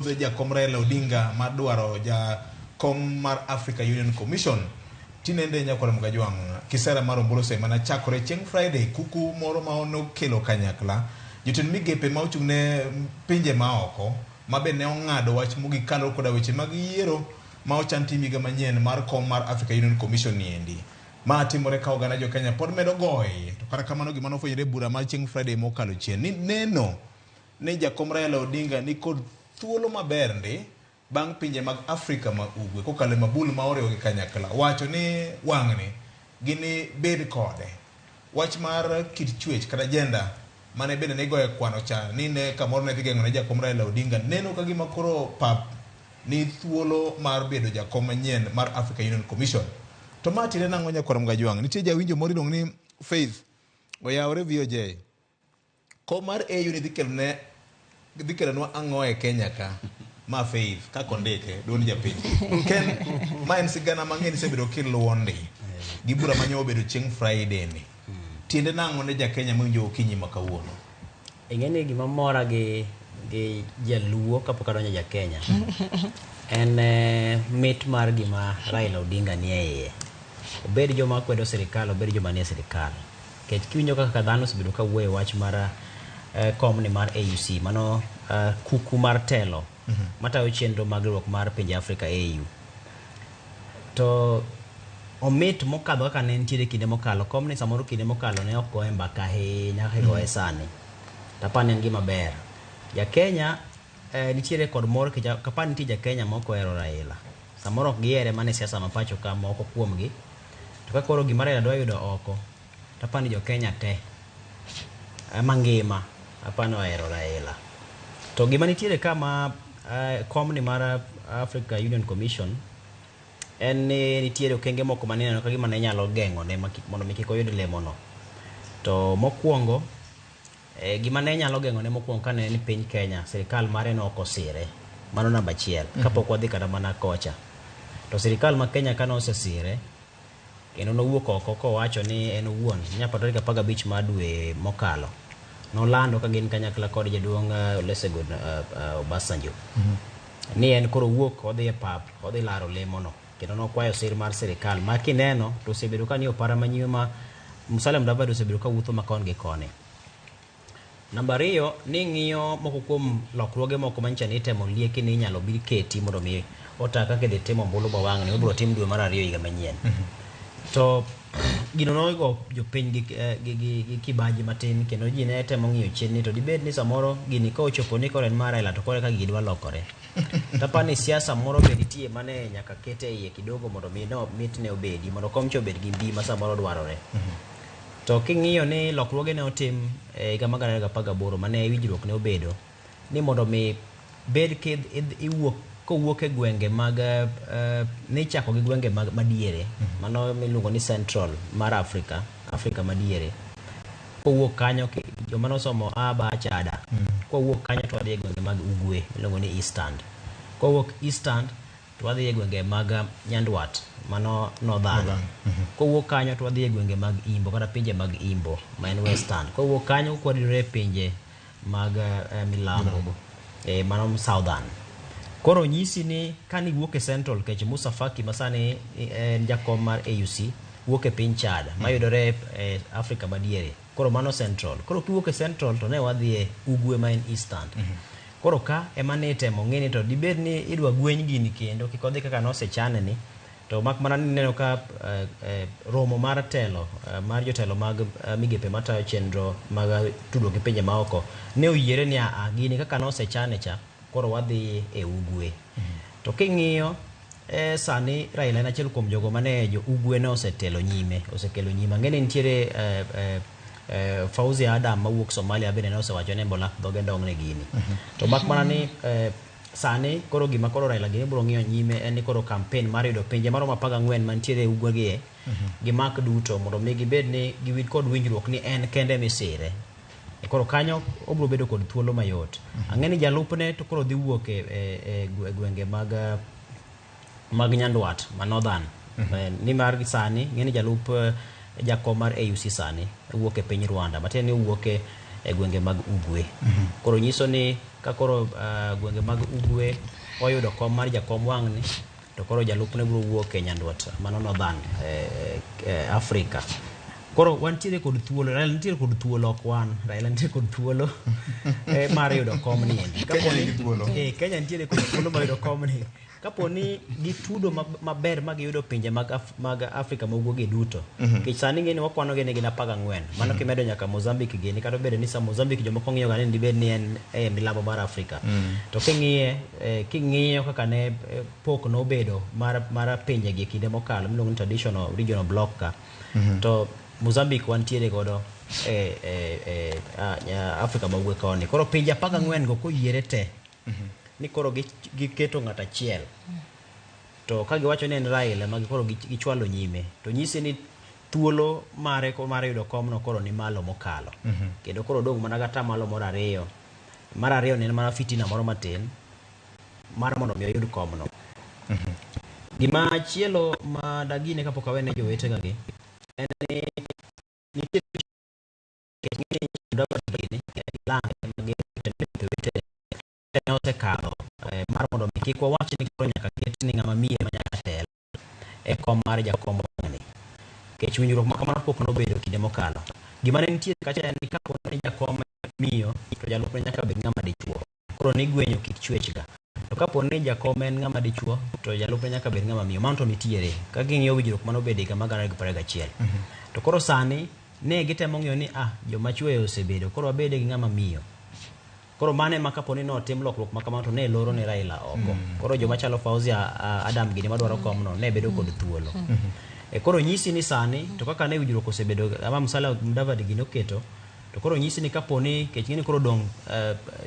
Jakom Raila Odinga mar dwaro jakom mar Africa Union Commission. Tinende nyakwar Mgajwang' kisera mar ombulu osemana chakore chieng' Friday kuku moro ma nokelo kanyakla jotend migepe ma ochung' ne pinje maoko ma be ne ong'ado wach mogik kaluwore koda weche mag yiero ma ochan tim higa manyien mar kom mar Africa Union Commission niendi. Ma timore ka oganda jo Kenya pod medo goye to kata kamano gima nofwenyore e bura mar chieng' Friday mokalo chien ni neno ni jakom Raila Odinga ni kod thuolo maber ndi bang' pinje mag Afrika ma ugwe kokalo e mabul ma oriwogi kanyakla wacho ni wang'ni gini bed kode. Wach mar kit chwech kata gender mane bende ne igoyo e kwano cha ni ne kamoro ne dhi geng'o ne jakom Raila Odinga neno ka gima koro pap ni thuolo mar bedo jakom manyien mar Africa Union Commission. To ma tiende nang'o nyakwar Mgajwang'? Nitie jawinjo moro iluongo ni Faith oyawore VOJ. Kom mar AU ni dhi kelone dhi kelonwa ang'o e Kenya ka? Ma Faith kaka ondike duond japiny. Ken ma en sigana mang'eny isebedo kiluwo ndi gi bura manyo obedo chieng' Friday ni. Tiende nang'o ne ja Kenya mawinjo okinyi ma kawuono? Ing'e ni gima mora gi gi jaluo kapok adonjo ja Kenya en mit mar gima Raila Odinga nie iye. Obed joma kwedo sirikal, obed joma nie sirikal. Nikech kiwinjo kaka dhano osebedo ka wuoyo e wach mar komni mar AUC, mano kuku mar telo matayo chenro mag riwruok mar pinje Afrika AU. To omit mokadho kaka ne nitiere kinde mokalo. Komni samoro kinde mokalo ne ok goye mbaka ahinya kaka igoye sani. To apani en gima ber. Ja Kenya nitiere kod mor nikech ok apar ni nitie ja Kenya ma ok ohero Raila. Samoro ok gihere mana e siasa ma pacho ka moko kuomgi. To ka koro gima Raila dwa yudo oko, to apani jo Kenya te mangima apani ohero Raila. To gima nitiere ka ma komni mar Africa Union Commission en ni nitiere okenge moko mane ineno ka gima ne nyalo geng'one mondo mi kik oyud lemono. To mokwongo gima ne nyalo geng'one mokwongo kane en piny Kenya, sirikal mare ne ok osire. Mano namba achiel. Kapok wadhi kata mana kocha. To sirikal ma Kenya kane osesire, kendo nowuok oko kowacho ni en owuon, nyapa tarik 15 mar dwe mokalo, nolando ka gin kanyakla kod jaduong' Olusegun Obasanjo. Ni en koro owuok odhi e pap, odhi laro lemono. Kendo nokwayo sir mar sirikal ma kineno to osebedo ka nie opara manyime ma Musalia Mudavadi osebedo ka wuotho ma kon gi koni. Namba ariyo, ni ng'iyo moko kuom lokruoge moko manyicha ni itemo lieki ni inyalo bi keti mondo mi ota kaka idhi tim ombulu ma wang'ni mibiro tim dwe mar ariyo higa manyien. To gino nogo jopiny gi kibaji matin kendo ji ne temo ng'iyo chien ni to dibed ni samoro gini ka ochopo ni koro en mar Raila to koro eka gigi dwa lokore. Tapani ni siasa moro be nitie mane nyaka ket e iye kidogo mondo mi no mitne obedi mondo kom cha obed gi mbi ma samoro dwarore. To king'iyo ni lokruoge ne otim e higa mar 2018 mane winjruok ne obedo ni mondo mi bed ki iwuok kowuok e gwenge mag nichako gi gwenge mag madiere mano miluongo ni Central mar Africa, Africa madiere. Kowuok kanyo joma nosomo A ba chada. Kowuok kanyo to wadhi e gwenge mag Ugwe miluongo ni Eastern. Kowuok Eastern to wadhi e gwenge mag Nyandwat mano Northern. Kowuok kanyo to wadhi e gwenge mag Imbo kata pinje mag Imbo ma en Western. Kowuok kanyo kwadire e pinje mag Milambo mano Southern. Koro nyisi ni kani wuok e Central nikech Musa Faki masani en jakom mar AUC wuok e piny Chad mayudore e Afrika madiere. Koro mano Central. Koro kiwuok e Central to ne wadhi e Ugwe ma en Eastern. Koro ka ema ne itemo ng'e ni to dibed ni idwa gweny gini kendo kik odhi kaka nosechane ni to mak mana ni ineno ka romo mar telo mar jotelo mag migepe matayo chenro mag tudruok gi pinje maoko ne oyiere ni a gini kaka nosechane cha koro wadhi e Ugwe. To king'iyo sani Raila en achiel kuom jogo mane jo Ugwe ne osetelo nyime, osekelo nyime. Ang'e ni nitiere Fauzi Adam mawuok Somalia bende ne osewacho ni bolak dhoge ndong' ne gini. To mak mana ni sani koro gima koro Raila gini biro ng'iyo nyime en ni koro campaign mar yudo pinje maromo 14 mantiere e Ugwe gie gimak duto mondo mi gibed ni giwid kod winjruok ni en kende misire. Koro kanyo obiro bedo kod thuolo mayot. Ang'e ni jalupne to koro dhi wuok e gwenge mag Nyandwat ma Northern. Nimar sani ng'e ni jalup jakom mar AUC sani wuok e piny Rwanda. Matiende ni owuok e gwenge mag Ugwe. Koro nyiso ni ka koro gwenge mag Ugwe oyudo kom mar jakom wang'ni, to koro jalupne biro wuok e Nyandwat, mano Northern Africa. Koro wantiere kod thuolo, Raila nitiere kod thuolo, ok wan, Raila nitiere kod thuolo mar yudo komni endi. Kenya nigi thuolo. Kenya nitiere kod thuolo mar yudo komni. Kapo ni gitudo maber ma giyudo pinje mag Afrika ma Ugwe gi duto. Nikech sani ing'e ni wakwano gi ni gin 14. Mano kimedo nyaka Mozambique gini, kata obedo ni sa Mozambique jomoko ng'iyo ga ni dibed ni en e milambo mar Afrika. To king'iyo kaka ne pok nobedo mar pinje gi e kinde mokalo miluongo ni traditional regional bloc ka. To Mozambique wantiere godo e Afrika ma Ugwe koni. Koro pinje 14 go koyiere te, ni koro giketo ng'at achiel, to ka giwacho ni en Raila ma koro gichwalo nyime, to nyisi ni thuolo mare mar yudo komno koro ni malo mokalo. Kendo koro odong' mana gatamalo moro ariyo. Mar ariyo ne en mana fitina moro matin mar mondo mi oyud komno. Gima chielo ma dagine kapok awene jowetega gi en ni nitie ne osekalo mar mondo mi kik wawach ni koro nyaka ket ni ng'ama miyo ema nyaka tel e kom mar jakom ni. Nikech winjruok ma kamano pok nobedo kinde mokalo. Gima ne nitie kacha en ni kapo ni jakom miyo to jalupne nyaka bed ng'ama dichuo. Koro nigwenyo kit chwech ga. To kapo ni jakom en ng'ama dichuo to jalupne nyaka bed ng'ama miyo. Mano to nitiere. Ka ging'iyo winjruok manobedo higa mar 2021. To koro sani ne gitemo ng'iyo ni joma chwo osebedo koro wabede gi ng'ama miyo. Koro mano ema kapo ni notim lokruok ma kamano to ne loro ne Raila oko. Koro joma chalo Fauzia Adam gini madwaro komno ne bedo kod thuolo. Koro nyisi ni sani to kaka ne winjruok osebedo ama Musalia Mudavadi gini oketo, to koro nyisi ni kapo ni kech ng'eni koro dong'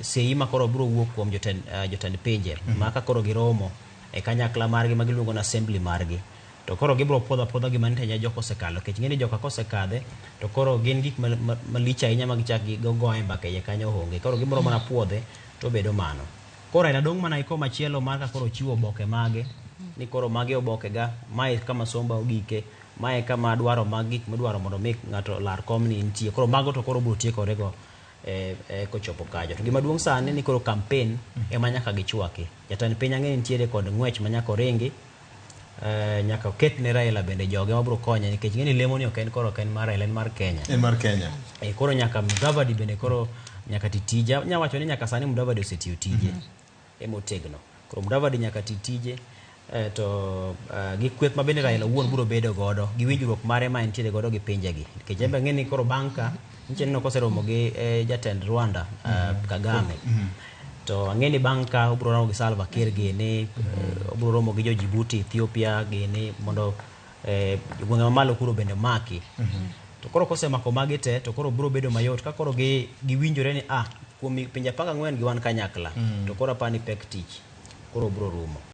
sei ma koro biro wuok kuom jotend pinje ma ka koro giromo e kanyakla margi ma giluongo ni assembly margi, to koro gibiro puodho apuodha gima nitie joka osekalo, nikech ng'eni joka kosekadhe to koro gin gik malich ahinya ma gichak gigoyo e mbaka iye kanyo onge. Koro gibiro mana puodhe to bedo mano. Koro Raila dong' mana gi machielo mar ka koro ochiwo oboke mage ni koro magi oboke ga, mae kama somba ogike, mae kama dwaro mag gik midwaro mondo mi ng'ato olar komni nitie. Koro mago to koro biro tiekorego kochopo kajo. To gima duong' sani ni koro campaign ema nyaka gichwaki. Jatend piny ang'e nitiere kod ng'wech ma nyaka oringi, nyaka oket ne Raila bende joge mabiro konye, nikech ng'eni lemo ni ok en koro ok en mar Raila, en mar Kenya. En mar Kenya. Koro nyaka Mudavadi bende koro nyaka ti tije. Anya wacho ni nyaka sani Mudavadi osetiyo tije emotegno. Koro Mudavadi nyaka ti tije to gi kweth ma bende Raila owuon biro bedo godo gi winjruok mare ma entiere godo gi pinjegi. Nikech en be ang'e ni koro bang' ka nyicha neno koseromo gi jatend Rwanda Kagame. To ang'e ni bang' ka obiro romo gi Salva Kiir gini, obiro romo gi jo Djibouti, Ethiopia gini mondo gwenge mamalo kuro bende maki. To koro kosemako magi te to koro biro bedo mayot ka koro giwinjore ni kuom pinje 14 gi wan kanyakla. To koro apani pek tich koro biro rumo.